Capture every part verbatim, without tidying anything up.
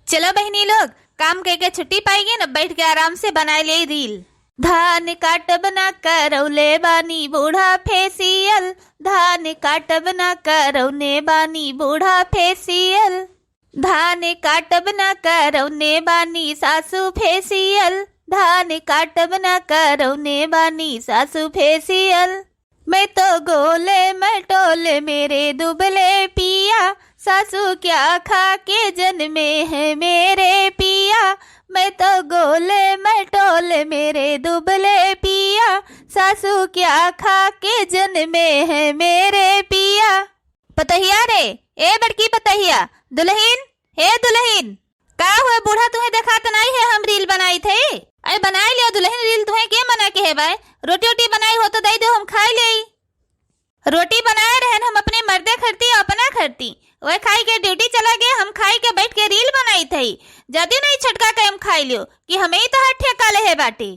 चलो बहिनी लोग, काम कइके छुट्टी पाइगे न, बैठ के आराम से बनाए ले रील। धान काटब ना करौले बानी बूढ़ा फेसियल, धान काटब ना करौने बानी बूढ़ा फेसियल, धान काटब ना करौने बानी सासू फेसियल, धान काटब ना करौने बानी सासू फेसियल। मैं तो गोले मटोले मेरे दुबले पिया, सासू क्या खा के जन्मे हैं मेरे पिया। मैं तो गोले मटोले मेरे दुबले पिया, सासू क्या खा के जन्मे हैं मेरे पिया। पतहिया रे, ए बड़की पतहिया, दुलहिन, हे दुलहिन, का हुए बूढ़ा, तुहे देखात नाई है हम रील बनाइत है? अरे बनाई लियो दुलहिन रील, तुहे के मना के है बाय? रोटी ओटी बनाई हो तो दई दो, हम खाई लेई। रोटी बनाए रहन हम अपने मर्दे खरती और अपना खरती, वह खाई के ड्यूटी चला गए, हम खाई के बैठ के रील बनाइत है। जदी नहीं छटका के हम खाई लियो कि हमें ही तो हर ठेका ले है बाटे।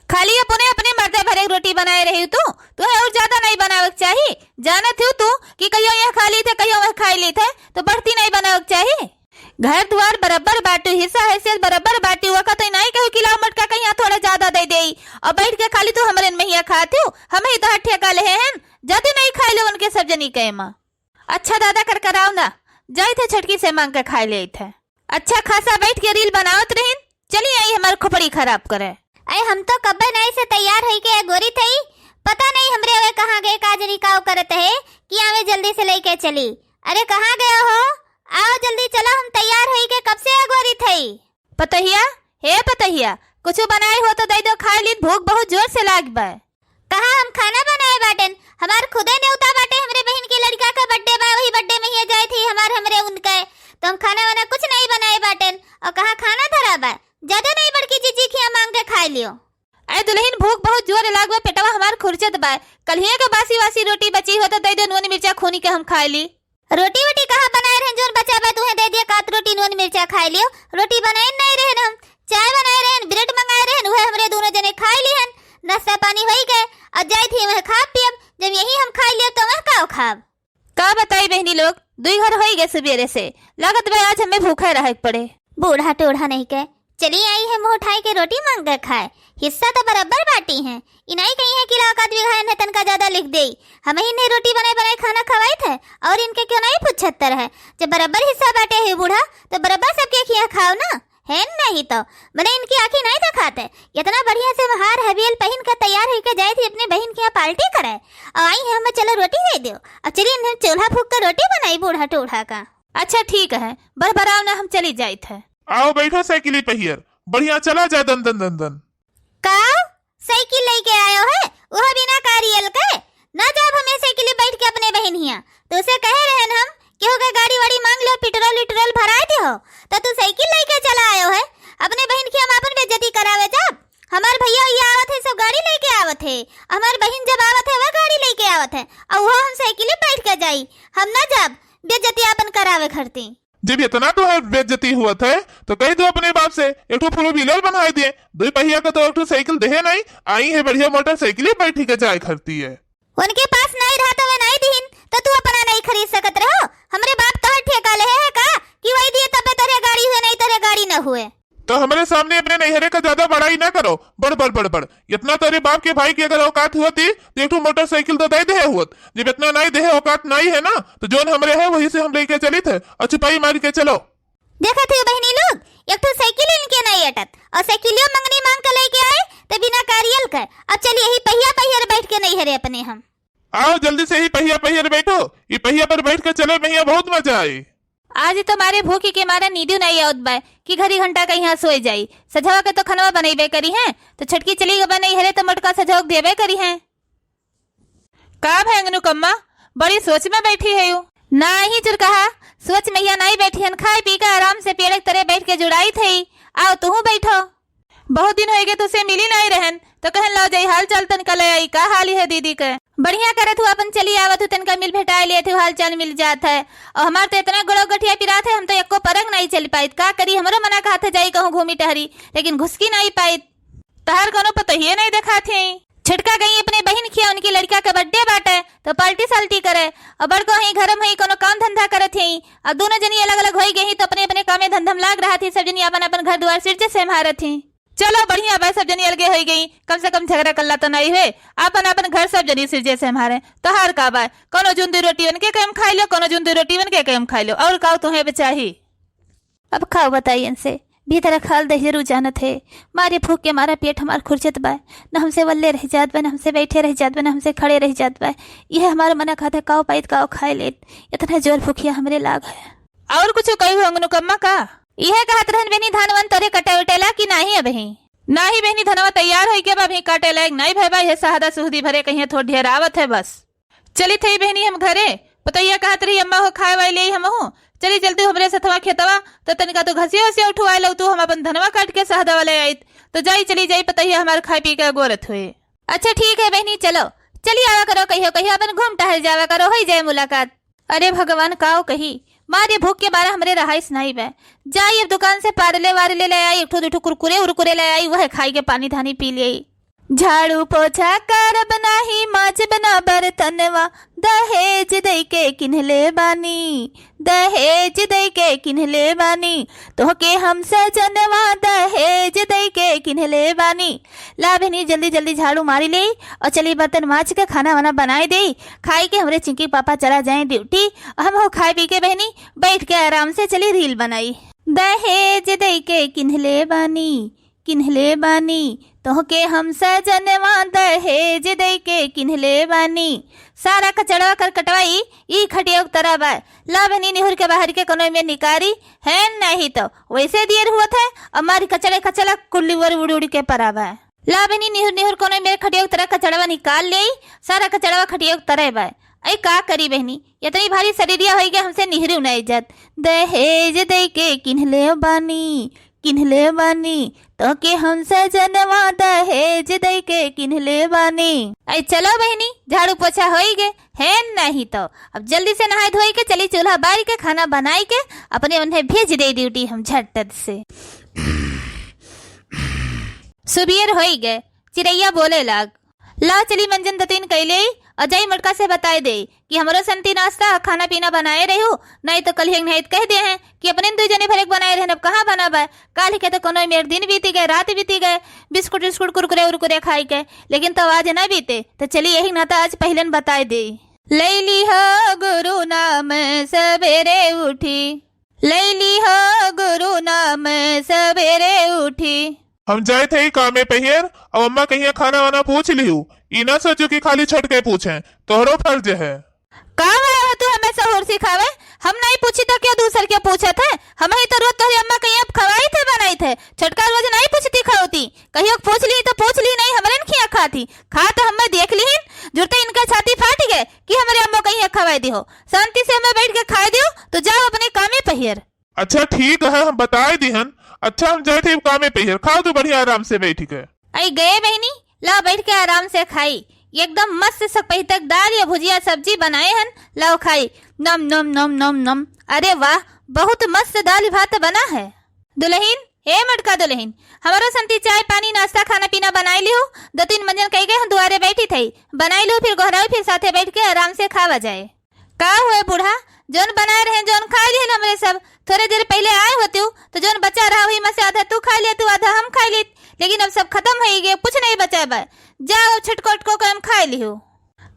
खाली अपने, अपने मर्दे भरे रोटी बनाए रही तू, तुहे और ज्यादा नहीं बनावे के चाही। जानत हूँ तू कि कहियो यह खा ली थे, कहियो वह खाई ली थे, तो बढ़ती नहीं बनावे के चाही। घर दुआर बराबर बाटू, हिस्सा हैसियत बराबर बाटू, वका तो नहीं कहू कि लाओ मोटका कहिया थोड़ा ज्यादा दे देई और बैठ के खाली तू हमरे महिया खात हूँ, हम ही तो ठेका ले हैं, जदी नहीं खाई लो उनके सब जनी के माँ। अच्छा दादा करकराओ ना, जाइत है छटकी से मांग के खाई लेइत है। अच्छा खासा बैठ के रील बनावत रहिन, चली आई हमार खोपड़ी खराब करे। अरे हम तो कब्बे नहीं से तैयार होई के गोरी थई, पता नहीं हमरे अवे कहाँ गए, का जनी काव करत है कि आवे जल्दी से लेके चली। अरे कहाँ गए हो, आओ जल्दी चलो, हम तैयार होई के कब से अगोरी थई। पतहिया, हे पतहिया, कुछ बनाए हो तो दे दो, खाए लीत, भूख बहुत जोर से लाग बा। कहाँ हम खाना बनाए बाटेन, हमार खुदे नेवता बाटे, हमरे बहिन के लड़का का बर्थडे बा, वही बर्थडे में ही जाए थी हमार हमरे उनके, तो हम खाना वाना कुछ नहीं बनाए बाटेन। और कहाँ खाना धरा बा, ज्यादा नहीं बड़की जीजी खिया मांग के खाए लियो। अरे दुलहिन, भूख बहुत जोर लाग बा, पेटवा हमार खुरचत बा। कल्हिए के बासी वासी रोटी बची हो तो दे दो, नून मिर्चा खूनी के हम खाए ली। रोटी वोटी कहाँ बनाए रहन, जोन बचा बा तुहे दे दिया, कात रोटी नून मिर्चा खाए लियो। रोटी बनाए नहीं रहन हम, चाय बनाए रहन, ब्रेड मंगाए रहन, उहे हमरे दोनों जने खाए लिहन। नाश्ता पानी होई गए, अब जाई थी वह खाब पियब, जब यही हम खाए लियो तो वह का खाब। का बताई बहनी लोग, दुई घर होई गए सुबेरे से, लागत बा आज हमें भूखे रहे के पड़े। बूढ़ा टूढ़ा नहीं के, चली आई है मुँह उठाई के रोटी मांग के खाए, हिस्सा तो बराबर बाटी है। इनाई कही है कि लाओ कात बिघा इन्हें तनका ज्यादा लिख देई, हम ही इन्हें रोटी बनाए बनाए खाना खवाइत है और इनके क्यों नहीं पूछत रहे। जब बराबर हिस्सा बाटे है बूढ़ा, तो बराबर सबके खिया खाओ ना, है नहीं तो। मने इनकी आँखी नहीं दिखाते, इतना बढ़िया से हार हबील पहन के तैयार होके जाए थी अपने बहन के यहाँ पार्टी करे, और आई है हमें चलो रोटी दे दो। अब चलिए इन्हें चूल्हा फूक कर रोटी बनाई बूढ़ा टूढ़ा का। अच्छा ठीक है, बरबराओ ना, हम चली जाइत है। आओ बैठो साइकिली पहियर, बढ़िया चला जा दन दन दन दन। का साइकिल लेके आयो है, वह बिना कारियल के? ना जाब हमें साइकिल बैठ के अपने बहन हिया। तो उसे कहे रहन हम कि हो गए गाड़ी वाड़ी मांग लो, पेट्रोल विट्रोल भराए दे हो, तो तू साइकिल लेके चला आयो है। अपने बहन की हम अपन बेइज्जती करावे जाब? हमार भैया ये आवत है, सब गाड़ी लेके आवत है, हमार बहन जब आवत है वह गाड़ी लेके आवत है, और वह हम साइकिल बैठ के जाई, हम ना जाब बेइज्जती अपन करावे खरती। जब इतना तो है बेइज्जती हुआ था, तो कह दो अपने बाप से, एक ठो फोर व्हीलर बनाए दिए, दो पहिया का तो एक ठो साइकिल देहे नहीं, आई है बढ़िया मोटरसाइकिल बैठी के जाए खरती है। उनके पास नहीं रहा तो वे नहीं दीन, तो तू अपना नहीं खरीद सकत रहो। हमरे बाप तोहर ठेका ले है का कि वही दिए तबे तोरे गाड़ी हुए, नहीं तोरे गाड़ी न हुए। तो हमरे सामने अपने नैहरे का ज्यादा बड़ाई ना करो, बड़ बड़ बड़ बड़। इतना तेरे बाप के भाई की अगर औकात होती, तो एक ठो मोटरसाइकिल तो दे दे होत। जब इतना नहीं दे औकात नहीं है ना, तो जोन हमरे है, वही से हम लेके चलित है और छुपाई मार के चलो। देखत ही बहनी लोग, एक ठो साइकिल इनके नहीं अटत, और साइकिलियो मंगनी मांग के लेके आए, तो बिना कारियल के। अब चलिए, यही पहिया पहियर बैठ के नैहरे अपने हम। आओ, जल्दी से ही पहिया पहियर बैठो, ये पहिया पर बैठ के चले, भैया, बहुत मजा आई। आज तो मारे भूख के मारे नींदू नहीं आवत बा कि घड़ी घंटा का यहाँ सोए जाई। सझवा के तो खनवा बनैबे करी हैं, तो छटकी चली गई बनई हरे तो मोटका सझवा के देबे करी हैं। का भय अनुकम्मा, बड़ी सोच में बैठी है यू? नाही चुरकहा, सोच में यहाँ नहीं बैठी हन, खाए पी के आराम से पेड़ के तरे बैठ के जुड़ाई थे। आओ तुहू बैठो। बहुत दिन होइगे तुसे मिली नाई रहन, तो कहन लाओ जाई हाल चाल तनका ले आई, का हाल है दीदी के? बढ़िया करत हूँ, अपन चली आवत हूँ, तनका मिल भेटाए लेत हूँ, हाल चाल मिल जात है। और हमार तो इतना गोड़ो गठिया पिरात है, हम तो एको परंग नहीं चल पाइत। का करी, हमरो मना कहत है जाई कहूँ घूमी टहरी, लेकिन घुसकी नहीं पाइत। तहार कोनो पतोहिए नहीं देखात है। छोटका गई अपने बहिन खिया, उनकी लड़का के birthday बाटे, तो party साल्टी करे। और बड़को हई घर में हई, कोनो काम धंधा करत हई। और दोनों जनी अलग-अलग होई गई, तो अपने-अपने कामे धंधा में लाग रहत हई। सब जनी अपन-अपन घर दुआर सिरजे से सम्हारत हई। चलो बढ़िया बा, सब जनी अलगे होई गई, कम से कम झगड़ा कल्ला तो नहीं हुए। अपन-अपन घर सब जनी सिरजे से सम्हारे, तोहार का बा? कोनो जून दुई रोटी उनके कम खाई लो, कोनो जून दुई रोटी उनके कम खाई लो, और का तुहें बचाही? अब का बताई इनसे, भीतर खाल दहिजरू जानत है, मारे भूख के मारा पेट हमार खुरचत बा, न हमसे वल्ले रह जात बा, न हमसे बैठे रह जात बा, न हमसे खड़े रह जात बा। यह हमार मना कहत है, काव पाइत काव खाए लेत, इतना जोर भूखिया हमरे लाग है। और कुछ कही हो अंगनुकम्मा का? यह कहत रहन बहनी, धान वन तोरे कटे उटेला कि नाही अबही? नाही बहनी, धनवा तैयार होई के बा, अबही काटे लायक नाही भय बा, यह सहदा सुहदी भरे कहिए थोड़ ढेर आवत है बस। चली थई बहनी हम घरे, पतैया कहत रही अम्मा हो खाए वाई ले हमहू, चली चलती हमरे सथवा खेतवा, तो तनिका तो घसिया उसिया उठवाए लो तू, हम अपन धनवा काट के सहदा वाले आइत, तो जाई चली जाई पतैया हमार खाए पी के गोरत हुए। अच्छा ठीक है बहनी, चलो चली आवा करो, कहियो कहियो अपन घूम टहल जावा करो, होई जाए मुलाकात। अरे भगवान काव कही, मारे भूख के मारा हमरे रहाइस नाही बे। जाई अब दुकान से पारले वारले ले आई, एक ठो दू ठो कुरकुरे उरकुरे ले आई, वह खाई के पानी धानी पी ले। झाड़ू पोछा करब नाही, माजब ना बर्तनवा, दहेज दई के किन्हले बानी, दहेज दई के किन्हले बानी, तोहके हम सजनवा, दहेज दई के किन्हले बानी। ला बहनी, जल्दी जल्दी झाड़ू मारी ले और चली बर्तन माज के खाना वाना बनाई दे, खाई के हमरे चिंकी पापा चला जाए ड्यूटी, और हम हो खाए पी के बहनी बैठ के आराम से चली reel बनाई। दहेज दई के किन्हले बानी, किन्हले बानी, तोहके हम सजनवा दहेज दई के किन्हले बानी। सारा कचड़वा करकटवा ई, ई खटिया उतरा बा। ला बहनी निहुर के बाहर के कोनो में निकारी है, नहीं तो वैसे देर हुआ था, हमारी कचड़े कचड़ा कुल्ली वर उड़ उड़ के परा बा। ला बहनी निहुर निहुर कोनो में खटिया उतरा कचड़वा निकाल ले, सारा कचड़वा खटिया उतरे बा। ऐ का करी बहनी, इतनी भारी शरीरिया होई गया हमसे निहरू नहीं जात। दहेज दई के किन्हले बानी, किन्हले बानी, तोहके हम सजनवा दहेज दई के किन्हले बानी। ऐ चलो बहनी, झाड़ू पोछा होई गे, है नहीं तो अब जल्दी से नहाए धोई के चली चूल्हा बारी के खाना बनाई के अपने उन्हें भेज दे ड्यूटी हम झट से। सुबियर होई गे, चिड़ैया बोले लाग। ला चली मंजन दतीन कैले और जाई मोटका से बताए दे कि हमरो संती नाश्ता खाना पीना बनाए रहू, नहीं तो कल हिंग नहीं कह दे हैं कि अपने दुई जने भरे के बनाए रहन, अब कहाँ बना बा। काल के तो कोनो मेर दिन बीती गए, रात बीती गए, बिस्कुट उस्कुट कुरकुरे उरकुरे खाई के, लेकिन तो आज ना बीते। तो चली यही नाता आज पहले न बताए दे। लैली हो गुरु नाम सवेरे उठी, लैली हो गुरु नाम सवेरे उठी। हम जाए थे कामे पहियर, अब अम्मा कहिया खाना वाना पूछ लिहू। ई ना सोचू कि खाली छोटके पूछे, तोहरो फर्ज है। का वाला हो तू हमें सहूर सिखावे? हम नहीं पूछी तो क्यों दूसर के पूछत है? हम ही तो रोज तोहरी अम्मा कहिया खवाई थे बनाई थे, छोटका रोज नहीं पूछती खाओती। कहियो पूछ ली तो पूछ ली नहीं, हमरे न खिया खाती। खा तो हमें देख ली, जुरते इनका छाती फाट गए कि हमरे अम्मा कहिया खवाई दी हो। शांति से हमें बैठ के खाए दियो, तो जाओ अपने कामे पहियर। अच्छा ठीक है, हम बताए दिहन। अच्छा हम जाए थे कामे पहियर, खाओ तू बढ़िया आराम से बैठ के। आई गए बहनी, लाओ बैठ के आराम से खाई। एकदम मस्त सकपहितक दाल या भुजिया सब्जी बनाए हन, लाओ खाई। नम नम नम नम नम। अरे वाह, बहुत मस्त दाल भात बना है। दुलहिन, ए मटका दुलहिन, हमरो संती चाय पानी नाश्ता खाना पीना बनाई लिहू। दो तीन मंजन कही गए हम दुआरे बैठी थई, बनाई लिहू, फिर गोहराऊ, फिर साथे बैठ के आराम से खावा जाए। का हुए बूढ़ा, जौन बनाए रहे, जौन खाए लिहन हमरे सब। थोरे देर पहिले आए होतिउ, तो जौन बचा रहा, वही में से आधा तू खाए लेतिउ, आधा हम खाए लेत, लेकिन अब सब खतम होई गए, कुछ नहीं बचा बा। जाओ, अब छटको उटको के हम खाए लिहू।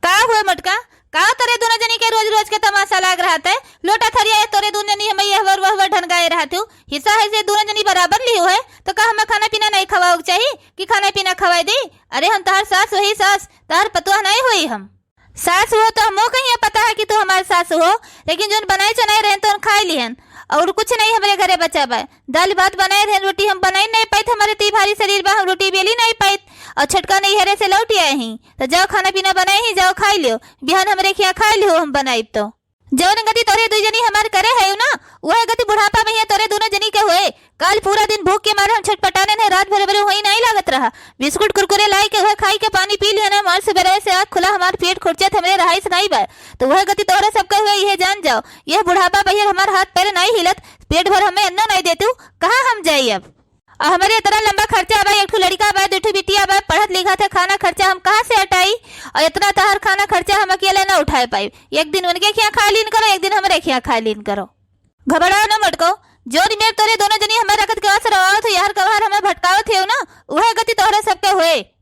का हुए मोटका, का तोरे दोनों जनी के रोज रोज के तमाशा लाग रहत है? लोटा थरिया है तोरे दोनों जनी, हमें यह वर वह वर ढनगाए रहत हो। हिस्सा है से दोनों जनी बराबर लिहू है, तो का हमें खाना पीना नहीं खवाओ के चाहिए कि खाना पीना खवाए दे? अरे हम तहार सास वही सास, तहार पतोह नहीं हुई हम। सास हो तो हमो कहिया पता है कि तू हमार सास हो, लेकिन जौन बनाए चनाए रहन तो खाए लिहन, और कुछ नहीं हमरे घरे बचा बा। दाल भात बनाए रहन, रोटी हम बनाई नहीं पाइत, हमारे ती भारी शरीर बा, हम रोटी बेली नहीं पाइत, और छटका नहीं हरे से लौट आए ही, तो जाओ खाना पीना बनाए ही, जाओ खाए लियो, बिहान हमरे खिया खाए लियो, हम बनाइब तो। जौन गति तोरे दुई जनी हमार करे है ना, वह गति बुढ़ापा में ही तोरे दोनों जनी के हुए। काल पूरा दिन भूख के मारे हम छटपटाने ने, रात भर भरे वही नहीं लागत रहा। बिस्कुट कुरकुरे लाई के वह खाई के पानी पी लिया ना, हमार सुबह से आँख खुला, हमार पेट खुरचत, हमरे रहाइश नहीं बा। तो वह गति तोहरे सबके हुए, यह जान जाओ। यह बुढ़ापा बहियर हमार हाथ पैर नहीं हिलत, पेट भर हमें अन्नो नहीं देतू, कहाँ हम जाई अब? और हमरे इतना लंबा खर्चा बा, एक ठो लड़िका बा, दू ठो बिटिया बा, पढ़त लिखत है, खाना खर्चा हम कहाँ से हटाई? और इतना तहर खाना खर्चा हम अकेले ना उठाए पाई। एक दिन उनके खियाँ खा लीन करो, एक दिन हमरे खियाँ खा लीन करो। घबराओ ना मोटको, जौन मेर तोरे दोनों जनी हमें रखत के वास रवावत हो, यार कबार हमें भटकावत हो ना, उहे गति तोहरे सबके होए।